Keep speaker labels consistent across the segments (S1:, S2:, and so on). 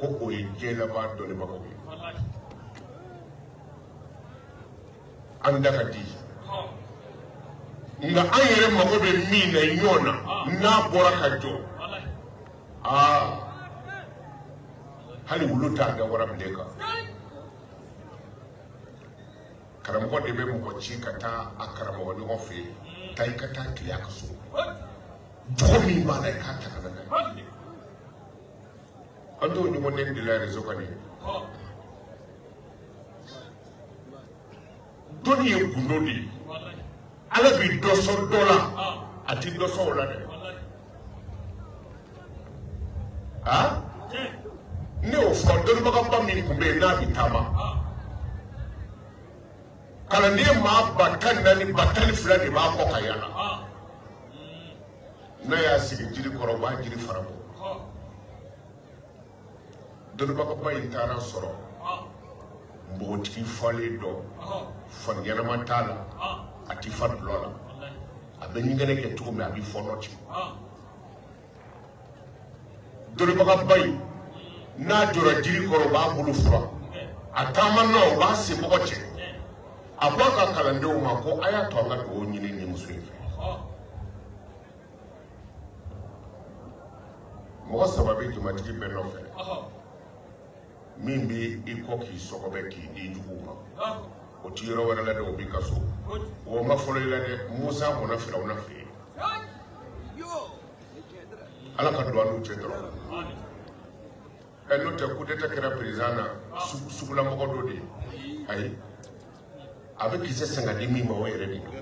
S1: Ko o ye diɲɛ laban dɔnnibagaw ye. An da ka di, nka an yɛrɛ mago bɛ min na ɲɔgɔn na, n'a bɔra ka jɔ, aa, hali wulu t'a da wara bilen kan. Karamɔgɔ de bɛ mɔgɔ ci ka taa a karamɔgɔ ɲɔgɔn fɛ yen: taa, i ka taa tile a ka so, jogo min b'a la, i k'a ta ka na n'a ye. An t'o ɲɔgɔn den de la réseau kan nin ye. Dɔnni ye gundo de ye. Ala bɛ dɔ sɔn dɔ la, a ti dɔ sɔn o la dɛ. Aa, ne y'o fɔ, dɔnnibagaba min tun bɛ yen, n'a bɛ taama, kalanden maa 14,000, 12,000 de b'a kɔ ka yala. N'a y'a sigi jiri kɔrɔ, u b'a jiri fara bɔ. Dɔnnibagaba in taara sɔrɔ npogotigi falen dɔ, fani ɲɛnama t'a la, a ti fa dulɔ la, a bɛ ɲɛgɛnɛ kɛ cogo min, a bɛ fɔɔnɔ ci. Dɔnnibagaba in n'a jɔra jiri kɔrɔ, u b'a bolo fura, a taama nɔ, u b'a senbɔgɔ cɛ. A ko a ka kalandenw ma ko a y'a to an ka dugawu ɲini nin muso in fɛ. Mɔgɔ saba bɛ jamatigi bɛɛ nɔfɛ: min bɛ i kɔ k'i sɔgɔbɛ k'i di juguw ma, o ti yɔrɔ wɛrɛ la dɛ, o b'i ka so. O ma fɔlɔ i la dɛ. Musa mɔnna Firawuna fɛ yen. Ala ka don an n'u cɛ dɔrɔn. Ɛ, n'o tɛ, coup d'état kɛra président na, sugulamɔgɔ dɔ de ye. Ayi, a bɛ kisɛ san ka di min ma, o yɛrɛ de don.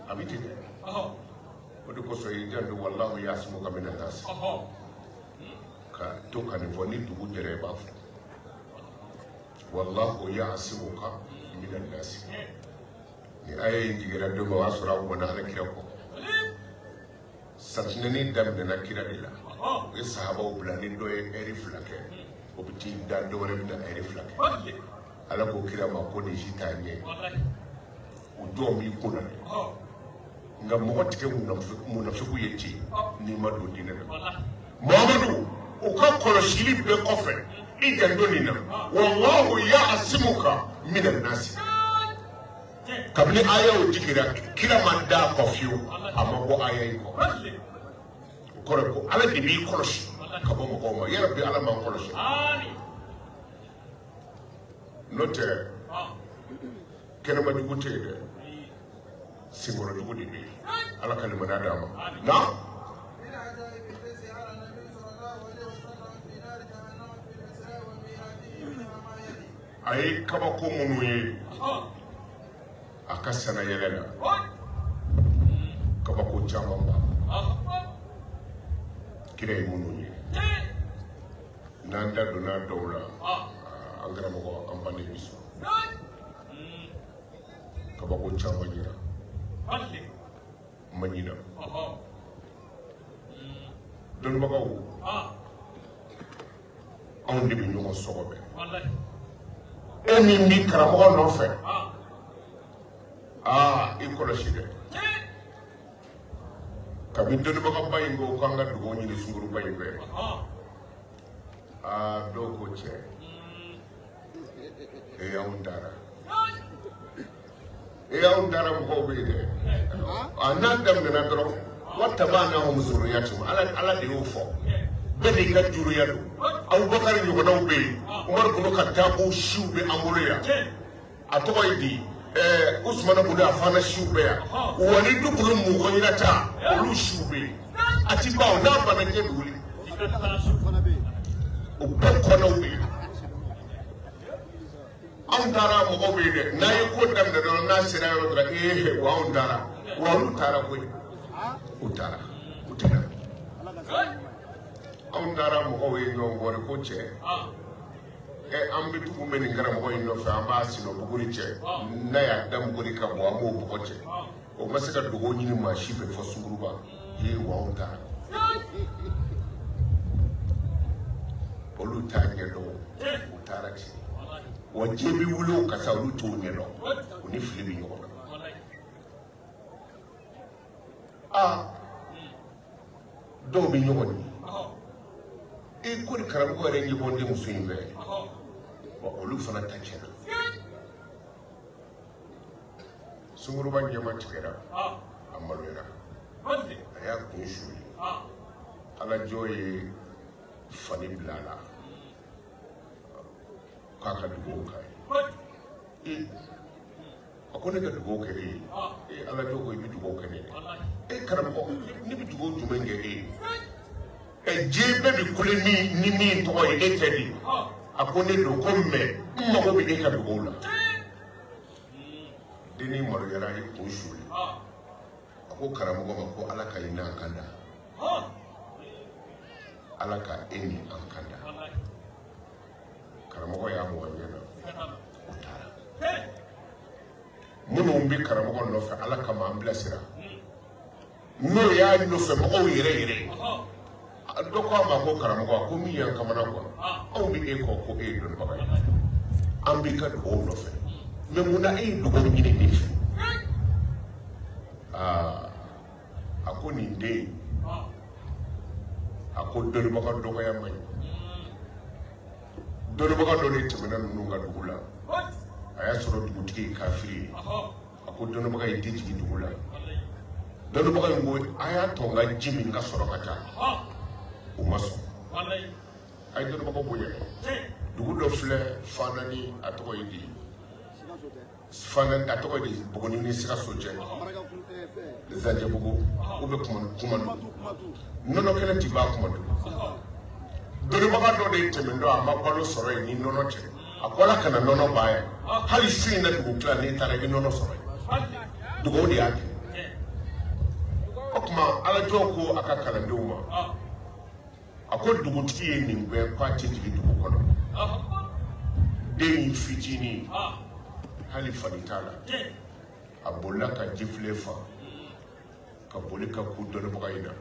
S1: A bɛ ten dɛ. O de kosɔn i janto: wallahu yasimuka minan nas. Ka to ka nin fɔ, ni dugu jɛra, i b'a fɔ: wallahu yasimuka minan nas. Ni aya in jiginra don min, o y'a sɔrɔ a bɔnna ala kira kɔ. Santinɛni daminɛna kira de la. U ye sahabaw bila, ni dɔ ye ɛri 2 kɛ, o bɛ t'i da, dɔ wɛrɛ bɛ na ɛri 2 kɛ. Ala ko kira ma ko nin si t'a ɲɛ, o jɔn b'i kun na dɛ. Nka mɔgɔ tigɛ munafiku ye ten n'i ma don diinɛ na. Muhamadu, u ka kɔlɔsili bɛɛ kɔfɛ, i janto nin na: wallahu yasimuka minan nasi. Kabini aya o jiginra, kira ma da kɔ fiyewu, a ma bɔ aya in kɔ. O kɔrɔ ko Ala de b'i kɔlɔsi ka bɔ mɔgɔw ma. Yarabi, Ala m'an kɔlɔsi. N'o tɛ, kɛnɛma jugu tɛ yen dɛ, senkɔrɔ jugu de bɛ yen. Ala ka limaniya d'an ma na.
S2: من عجائب الذي على النبي صلى الله عليه وسلم في نار جهنم في الإسراء وميراجه منها ما يلي.
S1: A ye kabako minnu ye a ka sana yɛlɛ la, kabako caman ba kira ye minnu ye, n'an da donna dɔw la, an karamɔgɔ, an bannen bi sɔn. Kabako caman yira ma ɲina. Dɔnnibagaw, anw de bɛ ɲɔgɔn sɔgɔbɛ. E min b'i karamɔgɔ nɔfɛ, aa, i kɔlɔsi dɛ. Kabini dɔnnibagaba in ko k'an ka dugawu ɲini sunkuruba in fɛ, aa, dɔw ko: cɛ, e, anw taara, e, anw taara. Mɔgɔw bɛ yen dɛ. A n'a daminɛna dɔrɔn, wattabanahum zurriyatuhum. Ala, Ala de y'o fɔ, bɛɛ n'i ka juruya don. Abubakari ɲɔgɔnnaw bɛ yen, Umaru bunu Katabu siw bɛ an bolo yan, a tɔgɔ ye di, Usumana bunu Afana siw bɛ yan, Walidu bunu Mugirata, olu siw bɛ yen. A ti ban o, n'a banna, diɲɛ bɛ wuli. O bɛɛ kɔnɔw bɛ yen. Anw taara, mɔgɔw bɛ yen dɛ. N'a ye ko daminɛ dɔrɔn, n'a sera yɔrɔ dɔrɔn, ee, wa anw taara, wa olu taara koyi, u taara, u tɛ na. Anw taara, mɔgɔw ye ɲɔgɔn bɔri ko: cɛ, ɛ, an bɛ tugu bɛ nin karamɔgɔ in nɔfɛ, an b'a sinɔ buguri cɛ, n'a y'a da buguri ka bɔ, an b'o bɔgɔ cɛ. O ma se ka dugawu ɲini maa si fɛ fɔ sunkuruba ye. Wa anw taara, olu t'a ɲɛdɔn, u taara ci. Wa diɲɛ bɛ wuli o kasa, olu t'o ɲɛdɔn, u ni fili bɛ ɲɔgɔn na. Aa, dɔw bɛ ɲɔgɔn ye. E ko ni karamɔgɔ yɛrɛ ɲɛ bɔ n denmuso in fɛ. Bon, olu fana ta tiɲɛna. Sunguruba ɲɛma tigɛra, a maloyara, a y'a kun suli. Alajɔ ye fani bila a la k'a ka dugawu k'a ye. A ko ne ka dugawu kɛ e ye? E Alajɔ ko i bɛ dugawu kɛ ne ye. E karamɔgɔ, ne bɛ dugawu jumɛn kɛ e ye? Ɛ, diɲɛ bɛɛ bɛ kule min ni min tɔgɔ ye, e tɛ di? A ko ne don. Ko mais n mago bɛ e ka dugawu la. Dennin maloyara, a ye kun suli. A ko karamɔgɔ ma ko Ala ka i n'an kan da, Ala ka e ni an kan da. Karamɔgɔ y'a mɔgɔ ɲɛ na, o taara. Minnu bɛ karamɔgɔ nɔfɛ Ala kama, an bilasira n'o y'a nɔfɛ mɔgɔw yɛrɛ yɛrɛ. Dɔ ko a ma ko karamɔgɔ, a ko min y'an kamana gan, anw bɛ e kɔ ko e ye dɔnnibaga ye, an b'i ka dugawu nɔfɛ, mais mun na e ye dugawu ɲini nin fɛ? Aa, a ko nin den, a ko dɔnnibaga dɔgɔya man ɲi. Dɔnnibaga dɔ de tɛmɛna ninnu ka dugu la, a y'a sɔrɔ dugutigi ye kafiri ye. A ko dɔnnibaga ye tɛ jigin dugu la. Dɔnnibaga in ko a y'a to n ka ji min ka sɔrɔ ka taa. O ma sɔn. A ye dɔnnibaga bonya. Dugu dɔ filɛ Fanani, a tɔgɔ ye di? Fanani, a tɔgɔ ye di? Buguni ni Sikaso cɛ, Zanjɛbugu u bɛ kuma nɔnɔ kɛnɛ ti ban kuma dun. Dɔnnibaga dɔ de tɛmɛntɔ, a ma balo sɔrɔ yen ni nɔnɔ cɛ. A ko Ala kana nɔnɔ ban yan, hali su in na dugu tila, n'i taara i bɛ nɔnɔ sɔrɔ yen. Dugawu de y'a kɛ. O tuma Alajɔ ko a ka kalandenw ma, a ko dugutigi ye nin gɛn k'a tɛ jigin dugu kɔnɔ. Den in fitinin, hali fani t'a la, a bolila ka jifilen fa ka boli ka ku dɔnnibaga in na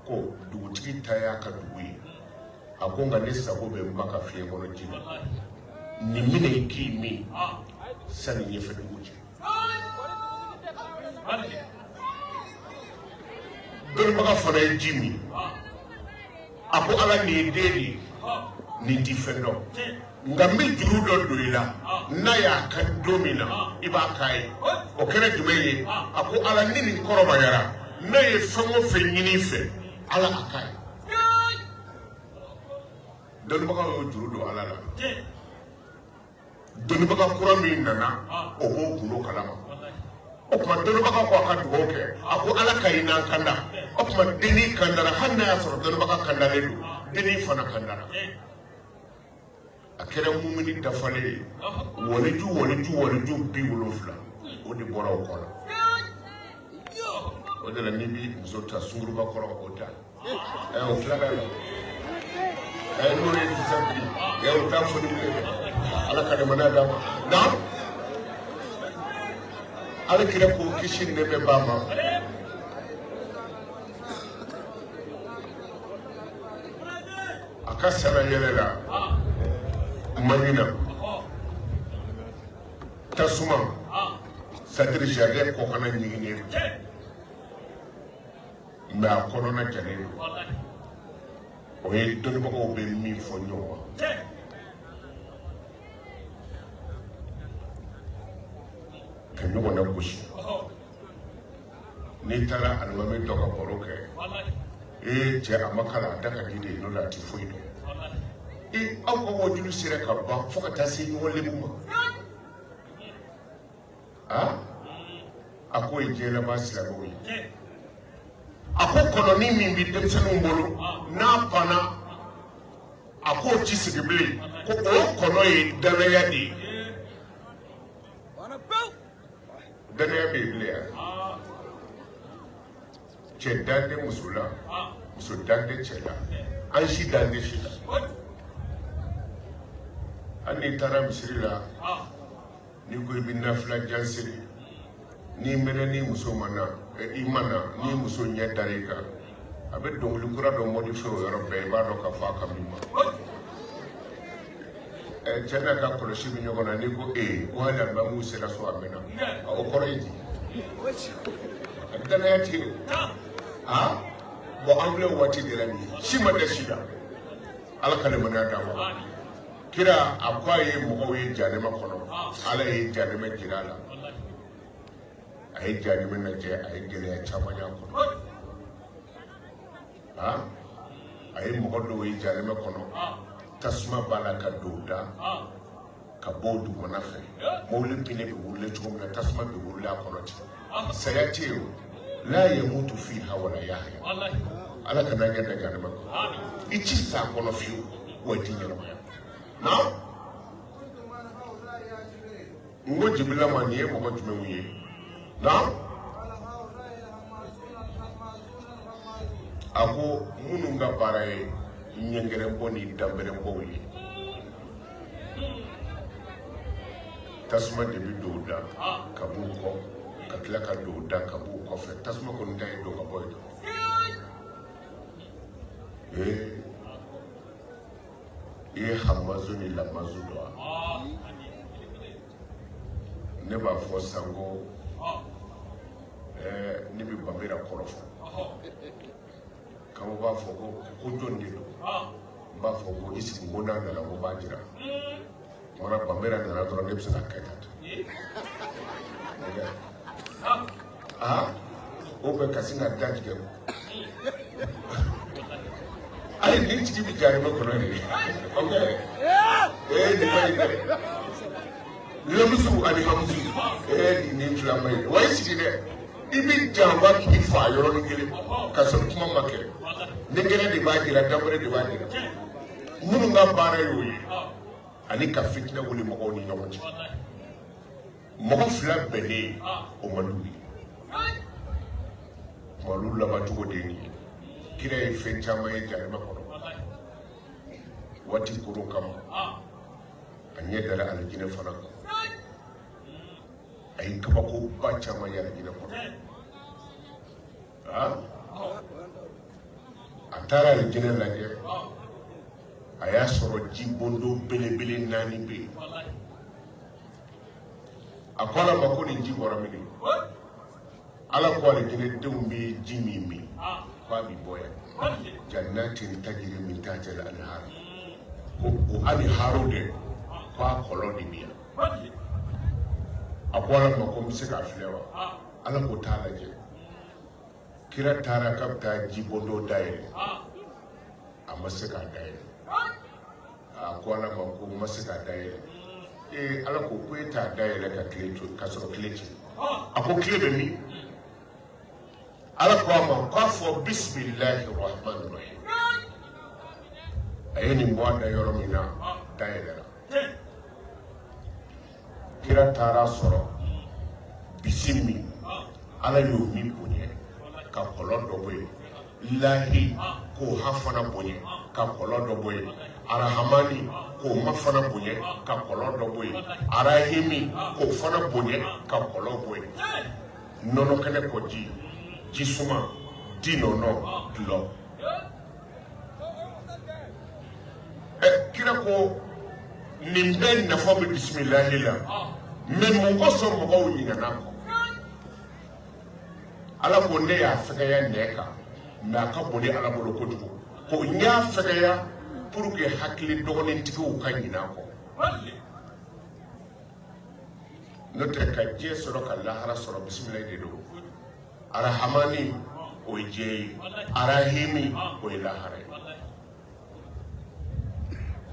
S1: ko dugutigi ta y'a ka dugu ye. A ko nka ne sago bɛ n ba ka fiɲɛ kɔnɔ ji la, nin minɛ i k'i min sani ɲɛfɛ dugu cɛ. Dɔnnibaga fana ye ji min. A ko Ala, nin ye den de ye, nin ti fɛn dɔn, nka n bɛ juru dɔ don i la, n'a y'a ka don min na i b'a k'a ye. O kɛra jumɛn ye? A ko Ala, ni nin kɔrɔbayara, n'a ye fɛn o fɛn ɲini i fɛ, Ala a k'a ye. Dɔnnibaga y'o juru don Ala la. Dɔnnibaga kura min nana, o b'o gundo kalama. O tuma dɔnnibaga ko a ka dugawu kɛ. A ko Ala ka i n'an kanda. O tuma dennin kandara, hali n'a y'a sɔrɔ dɔnnibaga kandalen don, dennin fana kandara. A kɛra mumini dafalen ye. Waliju waliju waliju 70, o de bɔra o kɔnɔ. O de la n'i b'i muso ta sunguruba kɔrɔ, o ta ɛ, o tilala la ɛ, n'o ye sisan bi ɛ, o t'a fɔ ni bilen dɛ. Ala ka limaniya d'a ma. Naam, Ala kira ko kisi ni nɛɛma b'a ma, a ka sara yɛlɛ la Madina, tasuma, c'est-à-dire jardin kɔkanna ɲiginnen don, mais a kɔnɔna jalen don. O ye dɔnnibagaw bɛ min fɔ ɲɔgɔn ma. Ka ɲɔgɔn na gosi. N'i taara alimami dɔ ka baro kɛ, ee cɛ, a ma kalan, a da ka di de, n'o tɛ a ti foyi dɔn. Ee, aw ka wajulu sera ka ban fo ka taa se ɲɔgɔn lebu ma. Aa, a k'o ye diɲɛ laban silamɛw ye. A ko kɔnɔni min bɛ denmisɛnninw bolo, n'a panna, a k'o ti sigi bilen, ko o kɔnɔ ye danaya de ye. Danaya bɛ yen bilen yan? Cɛ dan tɛ muso la, muso dan tɛ cɛ la, an si dan tɛ si la. Hali n'i taara misiri la, n'i ko i bɛ nafila jan seli, n'i mɛnna ni muso ma na, i ma na, ni muso ɲɛ dara i kan, a bɛ dɔnkili kura dɔ modifier o yɔrɔ bɛɛ, i b'a dɔn k'a fɔ a ka min ma. Cɛ n'a ka kɔlɔsi bɛ ɲɔgɔn na, n'i ko ee, ko hali alimamiw sera so a mɛnna, o kɔrɔ ye di? Danaya tɛ yen. Aa, bon, an filɛ o waati de la nin ye, si ma da si la. Ala ka limaniya d'an ma. Kira a ko a ye mɔgɔw ye jahanama kɔnɔ, Ala ye jahanama jira a la, a ye jahanama lajɛ, a ye gɛlɛya caman y'a kɔnɔ. A ye mɔgɔ dɔw ye jahanama kɔnɔ, tasuma b'a la ka don u da ka bɔ o dugumana fɛ, mobili pine bɛ wuli cogo min na, tasuma bɛ wuli a kɔnɔ ten. Saya tɛ yen o, la yamutu fiha wala yahya. Ala kana ɲɛ da jahanama kɔnɔ, i ti sa a kɔnɔ fiyewu, wa i ti ɲɛnamaya. Naam, n ko Jibirila ma, nin ye mɔgɔ jumɛnw ye? Naam, a ko minnu ka baara ye ɲɛgɛrɛbɔ ni danbɛrɛbɔw ye, tasuma de bɛ don u da ka b'u kɔ, ka tila ka don u da ka b'u kɔfɛ. Tasuma kɔni ta ye don ka bɔ yen dɔrɔn. Ee, i ye hamazu ni lamazu dɔn wa? Ne b'a fɔ sanko ɛɛ ne bɛ Banbera kɔrɔfɔ, kaw b'a fɔ ko jɔn de don? N b'a fɔ ko i sigi, ko n'a nana ko b'a jira. Kumana Banbera nana dɔrɔn, ne bɛ se ka kɛ tan. Aa, o bɛ ka sin ka da tigɛ. Ayi, nin tigi bɛ jahanama kɔnɔ de. Ok, ee, nin ma ɲi dɛ. Lamisu ani hamusu, ee, nin fila ma ɲi. Wa i sigi dɛ, i bɛ janfa k'i fa yɔrɔnin kelen ka sɔrɔ kuma ma kɛ. Nɛgɛrɛ de b'a jira, danbɛrɛ de b'a jira. Minnu ka baara y'o ye, ani ka fitinɛ wuli mɔgɔw ni ɲɔgɔn cɛ. Mɔgɔ fila bɛnnen, o man d'u ye. Kuma olu laban cogo de ye nin ye. Kira ye fɛn caman ye jahanama kɔnɔ waati koron kama. A ɲɛ dara alijinɛ fana kan, a ye kabakoba caman ye alijinɛ kɔnɔ. A taara alijinɛ lajɛ, a y'a sɔrɔ jibondo belebele naani bɛ yen. A ko Ala ma ko nin ji bɔra min? Ala ko alijinɛdenw bɛ ji min min, k'a bɛ bɔ yan. Jannatin tajiri min tahtihal anhar, ko o anharu de, ko a kɔlɔn de bɛ yan. A ko Ala ma ko n bɛ se k'a filɛ wa? Ala ko t'a lajɛ. Kira taara k'a bɛ taa jibondo dayɛlɛ, a ma se k'a dayɛlɛ. A ko Ala ma ko n ma se k'a dayɛlɛ. Ee, Ala ko ko e t'a dayɛlɛ ka tile to ka sɔrɔ tile cɛ. A ko tile bɛ min? Ala ko a ma k'a fɔ bisimilahi rahmani rahim. A ye nin bɔ a da yɔrɔ min na, dayɛlɛra. Kira taara sɔrɔ bisi min Ala y'o min bonya ka kɔlɔn dɔ bɔ yen, lahi k'o ha fana bonya ka kɔlɔn dɔ bɔ yen, arahamani k'o ma fana bonya ka kɔlɔn dɔ bɔ yen, arahimi k'o fana bonya ka kɔlɔn bɔ yen. Nɔnɔ kɛnɛ kɔ ji, ji suma, di nɔnɔ, dulɔ. Kira ko nin bɛɛ nafa bɛ bisimilahi la, mais mun kosɔn mɔgɔw ɲinɛna kɔ? Ala ko ne y'a fɛgɛya nɛn kan, mais a ka bon ni Ala bolo kojugu. Ko n y'a fɛgɛya pour que hakili dɔgɔnintigiw ka ɲinɛ a kɔ. N'o tɛ, ka diɲɛ sɔrɔ ka lahara sɔrɔ, bisimilahi de don. Arahamani o ye diɲɛ ye, arahimi o ye lahara ye.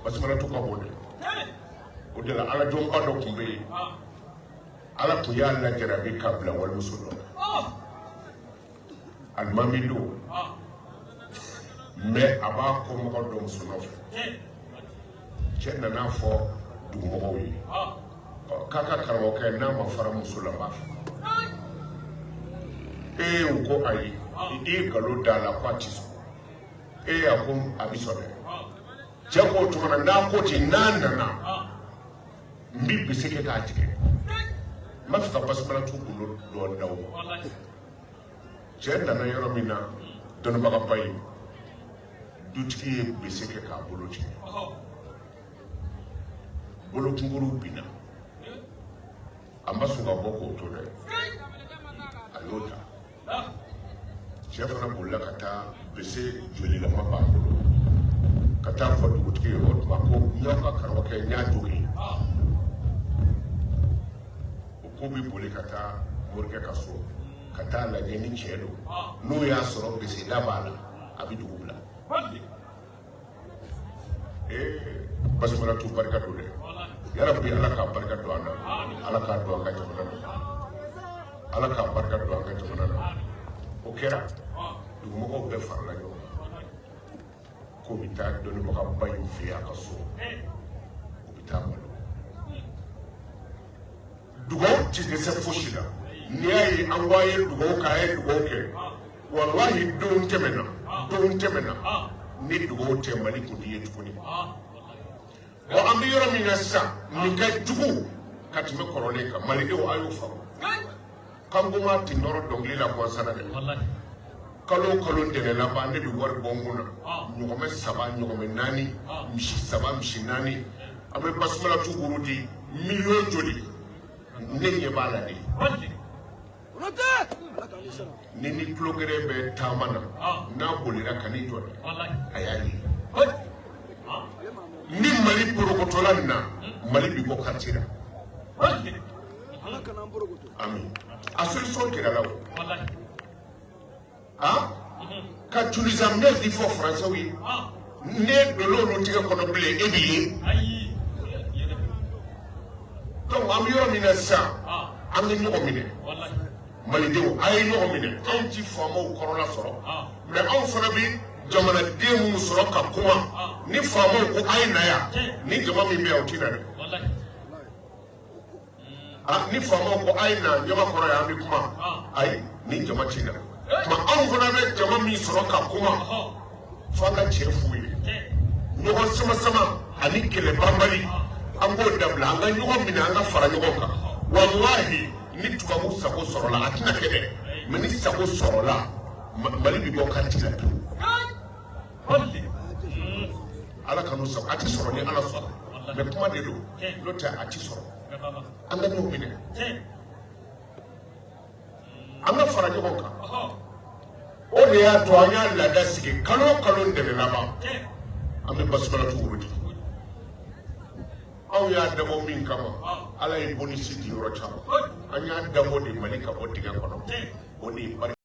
S1: Basimalatu ka bon dɛ. O de la ala jɔnba dɔ tun bɛ yen, Ala tun y'a lajarabi k'a bila walimuso dɔ la. Alimami don, mais a b'a kɔmɔgɔ dɔ muso nɔfɛ. Cɛ nana fɔ dugumɔgɔw ye k'a ka karamɔgɔkɛ n'a ma fara muso la, n b'a fɔ. Ee, u ko ayi, i ye nkalon d'a la, ko a ti sɔn. Ee, a ko a bɛ sɔn dɛ. Cɛ ko o tuma na n'a ko ten, n'a nana, n bɛ bese kɛ k'a tigɛ. N b'a fɛ ka basimalatu gundo dɔɔni d'aw ma. Cɛ nana yɔrɔ min na, dɔnnibagaba ye, dutigi ye bese kɛ k'a bolo tigɛ, bolokunkuru binna. A ma sɔn ka bɔ k'o to dɛ, a y'o ta. Cɛ fana bolila ka taa, bese jolilama b'a bolo. Ka taa fɔ dugutigi ye, o tuma ko n y'aw ka karamɔgɔkɛ, n y'a jogin. O ko bɛ boli ka taa morikɛ ka so ka taa lajɛ ni tiɲɛ don. N'o y'a sɔrɔ geseda b'a la, a bɛ dugu bila. Ee, basimalatu barika don dɛ. Yarabi, Ala k'a barika don an na, Ala k'a don an ka jamana na, Ala k'a barika don an ka jamana na. O kɛra, dugumɔgɔw bɛɛ farala ɲɔgɔn kan k'o bɛ taa dɔnnibagaba in fɛ yen a ka so, o bɛ taa malo. Dugawu ti dɛsɛ fosi la. N'i y'a ye an ko a ye dugawu kɛ, a ye dugawu kɛ, walahi, don tɛmɛna, don tɛmɛna, ni dugawu tɛ, Mali kun ti ye tuguni. Bon, an bɛ yɔrɔ min na sisan, nin ka jugu ka tɛmɛ kɔrɔlen kan. Malidenw, a y'o faamu. Kankoma ti nɔrɔ dɔnkili la gansan na dɛ. Kalo o kalo ntɛnɛn laban, ne bɛ wari bɔ n kun na, ɲɔgɔmɛ saba, ɲɔgɔmɛ naani, misi saba, misi naani, an bɛ basumalatu wurudi miliyɔn joli, ne ɲɛ b'a la de. Ni tulogɛrɛ bɛ taama na, n'a bolila ka n'i jɔ dɛ, a y'a ye. Ni Mali porokotola nin na, Mali bi bɔ quartier la. Ami, a solution kɛra la o. Ah, ka Tunisia merde fɔ Français ye, ne donna olu tigɛ kɔnɔ bilen, e b'i ye. Donc an bɛ yɔrɔ min na sisan, an ka ɲɔgɔn minɛ. Malidenw, a ye ɲɔgɔn minɛ. Anw ti faamaw kɔrɔla sɔrɔ, mais anw fana bɛ jamanaden minnu sɔrɔ ka kuma. Ni faamaw ko a ye na yan, ni jama min bɛ yan, o ti na dɛ. Ah, ni faamaw ko a ye na ɲama kɔrɔ yan, an bɛ kuma, ayi, ni jama ti na. Tuma anw fana bɛ jama min sɔrɔ ka kuma, f'an ka tiɲɛ f'u ye. Ɲɔgɔn sama sama ani kɛlɛ banbali, an k'o dabila. An ka ɲɔgɔn minɛ, an ka fara ɲɔgɔn kan. Walahi, ni tubabu sago sɔrɔla, a tɛna kɛ dɛ, mais ni sago sɔrɔla, Mali bɛ bɔ quartier la pewu. Ala kan'o sago, a tɛ sɔrɔ ni Ala sɔnna, mais kuma de don, n'o tɛ a tɛ sɔrɔ. An ka ɲɔgɔn minɛ, an ka fara ɲɔgɔn kan. O de y'a to an y'a laada sigi, kalo o kalo ntɛnɛn laban, an bɛ basumalatu wurudi. Anw y'a dabɔ min kama, Ala ye bonus di yɔrɔ caman. An y'a dabɔ de Mali ka bɔ dingɛ kɔnɔ, o de ye barika.